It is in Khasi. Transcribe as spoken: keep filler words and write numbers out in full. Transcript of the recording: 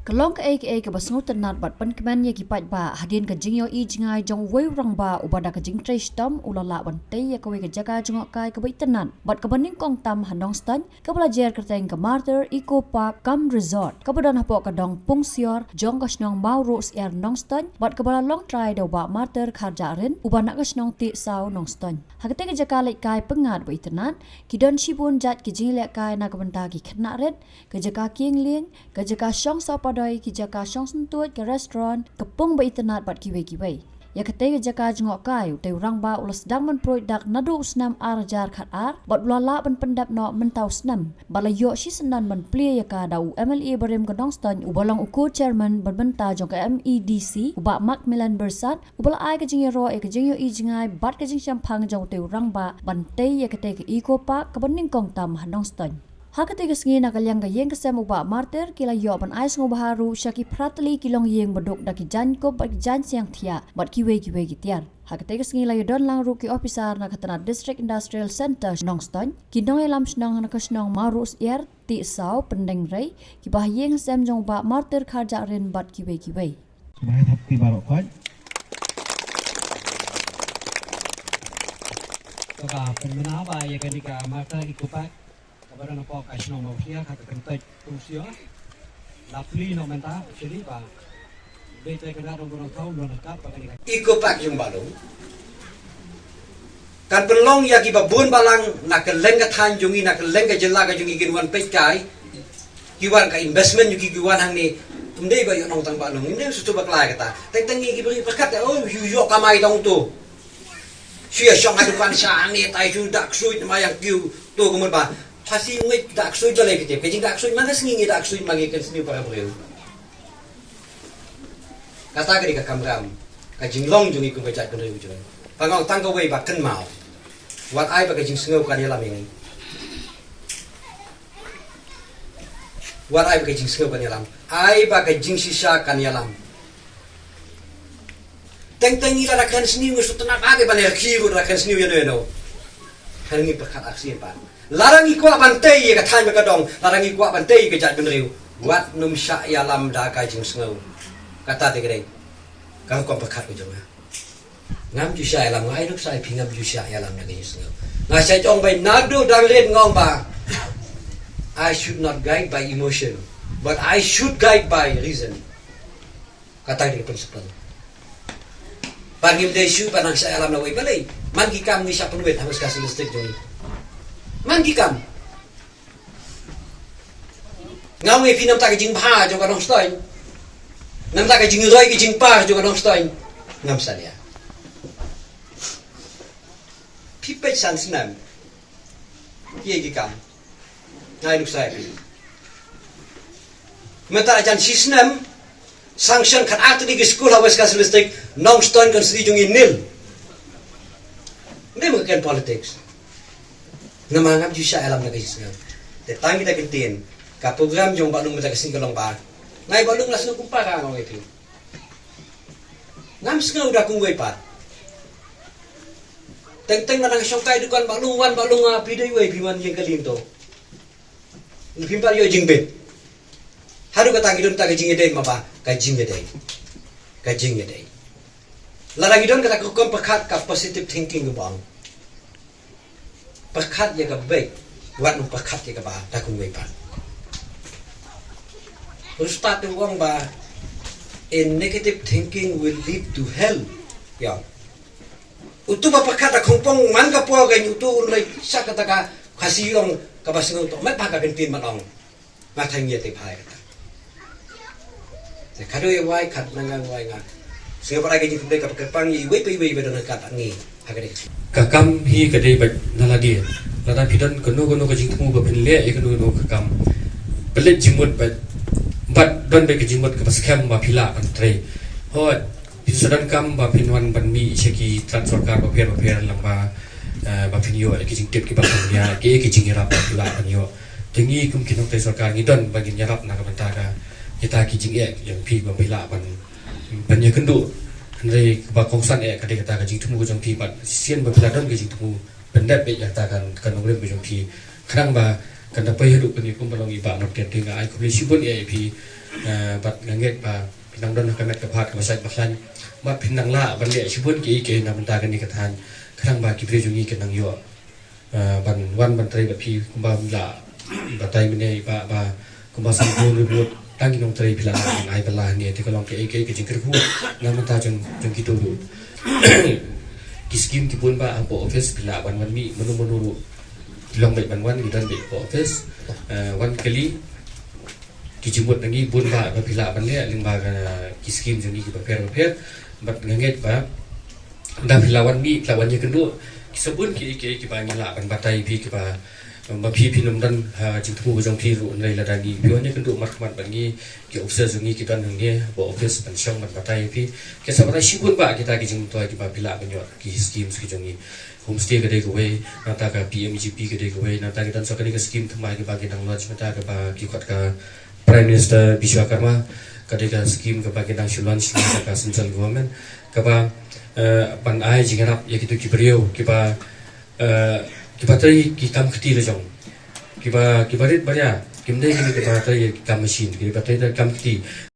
Ka long kaei kaei kaba sngewtynnat bad pynkmen ïa ki paidbah hadien ka jingïohi jngai jong uwei u rangbah uba da ka jingtrei shitom u la lah ban tei ïa kawei ka jaka jngohkai kaba itynnat bad kaba nyngkong tam ha Nongstoiñ, kaba la jer kyrteng ka Martyr Eco Park cum Resort, kaba don hapoh ka dong Pungsior jong ka shnong Mawruh Syiar Nongstoiñ bad kaba la long trai da u Bah Martyr Kharjahrin uba na ka shnong Tiehsaw Nongstoiñ. Ha katei ka jaka leit kai pyngngad ba itynnat, ki don shibun jait ki jingïalehkai na ka bynta ki khynnah rit, ka jaka kieng lieng, ka jaka shong saw padoi, ki jaka shong syntuid, ka restaurant, ka pung ba itynnat bad kiwei kiwei. Ïa katei ka jaka jngohkai, utei u rangbah u la sdang ban pruid dak naduh u snem ar hajar khat ar bad u la lah ban pyndep noh mynta u snem. Ba la ïoh shisyndon ban plie ïa ka da u M L A barim ka Nongstoiñ uba long u co-chairman ban bynta jong ka M E D C, u Bah Macmillan Byrsat, uba la ai ka jingïaroh ïa ka jingïohi jngai bad ka jingshemphang jong utei u rangbah ban tei ïa katei ka Eco Park kaba nyngkong tam ha Nongstoiñ. Ha katei ka sngi na ka liang ka ïing ka sem u Bah Martyr ki la ïoh ban ai sngewbha ruh sha ki phra tylli ki longïing baduk da ki jaiñkup bad ki jaiñsiang thiah bad kiwei kiwei ki tiar. Ha katei ka sngi la ïadon lang ruh ki ophisar na ka tnat District Industrial Centre Nongstoiñ, ki nongïalam shnong na ka shnong Mawruh Syiar, Tiehsaw, Pyndengrei, kiba ha ïing ha sem jong u Bah Martyr Kharjahrin bad kiwei kiwei. Ba hap ki baroh koit. Kaba pynmynna ba ïa kane ka Martyr Eco Park kaba don hapoh ka shnong Mawsiar ha ka kyntoit Pungsior. La plie noh mynta, actually ba Beit ka dong dong thaw don ka ba kane ka Eco Park jong Bahlung. Kan pynlong ïa kiba bun balang na kylleng ka thaiñ jong ngi, na kylleng ka jylla ka jong ngi kin wan peit kai. Ki wan ka investment jong ki, ki wan hangne. Ym dei ba ïoh nongtang Bahlung, ym dei shuh shuh ba khlaiñ kata. Teng teng ngi ki bri pyrkhat, oh, ïoh ïoh kamai tang uto. Shu ïa shong ha dukan sha hangne, tai shu dak shuh ma ïa kiew to kumut ba. Pasi ngi dak shuh ba lei ki tip. Ka jingdak shuh man ka sngi ngi dak shuh ma ngi kan sniew para briew. Kata ka dei ka kamram ka jinglong jong ngi kum ka jaitbynriew jong ngi. Pangong tang kawei ba kynmaw. Wat ai ba ka jingsngew kan ïalam ïa ngi. Wat ai ba ka jingsngew kan ïalam. Ai ba ka jingshisha kan ïalam. Teng teng ngi la rakhan sniew ngi shu tnat age ban ïa ki ruh rakhan sniew ïa no ïa no. Kan ngi pyrkhat arsien pat. Lada ngi kwah ban tei ïa ka thaiñ bad ka dong, lada ngi kwah ban tei ïa ka jaitbynriew, wat nym shah ïalam da ka jingsngew. Kata te ka dei ka rukom pyrkhat ka jong nga. Ngam ju shah ïalam, nga ai duk sa ai phi ngam ju shah ïalam da ka jingsngew. Nga shah jong bai naduh dang rit nga ong ba I should not guide by emotion, but I should guide by reason. Kata dei ka principle. Ba ngim dei shuh ba nang shah ïalam na wei balei. Man ki kam ngi shah pynwit ha West Khasi District jong ngi. Man ki kam. Nga ong ïa phi namar ka jingbha jong ka Nongstoiñ. Namar ka jingroi ka jingpar jong ka Nongstoiñ. Ngam salia. Phi peit san snem. Ki ïa ki kam. Ngai nuk sai. Mynta jan shi snem sanction khat ar tylli ki skul ha West Khasi District, Nongstoiñ kan sdang jong i nil. Ni ma ka politics. Namar ngam ju shah ïalam da ka jingsngew. Te tang kita ki ktien ka program jong Bahlung mynta ka sngi ka long ba ngai Bahlung la sngew kum para nga ong ïa phi. Ngam sngew da kumwei pat. Teng teng nga dang shong kai dukan Bahlung wan Bahlung nga phi dei wei phi wan ïeng ka lynto. Phim pat ïoh jingbit. Haduh kata ngi don ta ka jingïadei ma ba ka jingïadei. Ka jingïadei. Lada ngi don kata ka rukom pyrkhat ka positive thinking ka bang. Pyrkhat ïa ka beit wat nym pyrkhat ïa ka ba da kumwei pat. Ustad u ong ba a negative thinking will lead to hell. Ïa. Utu ba pyrkhat da khongpong man ka por ka utu un lei sa kata ka Khasi ong kaba sngew to met ba ka kyntien man ong. Nga thang ïa te phai kata. Te khadoi wai khat na nga wai nga. Sngewbha ka jingkhublei ka pang iwei pa iwei ba don ka ngi ha ka dei. Ka kam hi ka dei bad na lade. Lada phi don kano kano ka jingthmu ba phin leh ïa kano kano ka kam. Pynleit jingmut bad bad don bad ka jingmut kaba skhem ba phi lah ban trei. Hooid. Phin sa donkam ba phin wan ban mih sha ki tnat sorkar bapher bapher lang ba, eh, ba phin ïoh ki jingtip kiba kham ïa ki, ki jingïarap ba phi lah ban ïoh. Te ngi kum ki nongtrei sorkar ngi don ba ngin ïarap na ka bynta ka kita ki jingeh jong phi ba phi lah ban, ban ïakynduh. Hynrei ba kongsan eh ka dei kata ka jingthmu ka jong phi bad shisien ba phi lah don ka jingthmu pyndep beit ïa kata ka, ka nongrim ka jong phi. Khnang ba Kan da poi haduh kane kumba long i Bah Martin te nga ai khublei shibun ïa phi, eh, bad nga ngeit ba phin nang don ha ka met ka phad kaba shait ba khlaiñ bad phin nang lah ban leh shibun kiei kiei na bynta kane ka thaiñ khnang ba ki briew jong ngi kin nang ïoh, eh, ban wan ban trei bad phi kumba la batai mynne i Bah ba kumba san phew ngut tang ki nongtrei phi la lah ban ai bylla hangne, te ka long kiei kiei ka jingkyrkhu na bynta jong jong kito ruh. Ki skim ki bun bah hapoh office phi lah ban wan mih, mano mano ruh ki long beit ban wan, ki don beit hapoh office. Eh, wan kylli ki jingmut na ngi bun bah ba phi lah ban leh lyngba ka ki skim jong ngi kiba pher ba pher. Bad nga ngeit ba da phi lah wan mih, phi lah wan ïakynduh, ki sa bun kiei kiei kiba ngi lah ban batai ïa phi kiba, ba phi phin ym don ha jingthmu ka jong phi ruh, hynrei lada ngi phi wan ïakynduh markhmat bad ngi, ki officer jong ngi ki don hangne hapoh office ban shong ban batai ïa phi. Ki sa batai shibun bah kita ki jingmyntoi kiba phi lah ban ïoh ki schemes ki jong ngi. Homestay ka dei kawei, nangta ka P M E G P ka dei kawei, nangta ki don sa kane ka skim thymmai kaba ki dang launch mynta kaba ki khot ka Prime Minister Bishwakarma, ka dei ka skim kaba ki dang shu launch mynta ka central government, kaba, eh, ban ai jingïarap ïa kito ki briew kiba, eh, kiba trei ki kam kti la jong. Kiba, kiba rit baria, kim dei kine kiba trei ki kam machine, kiba trei ki kam kti.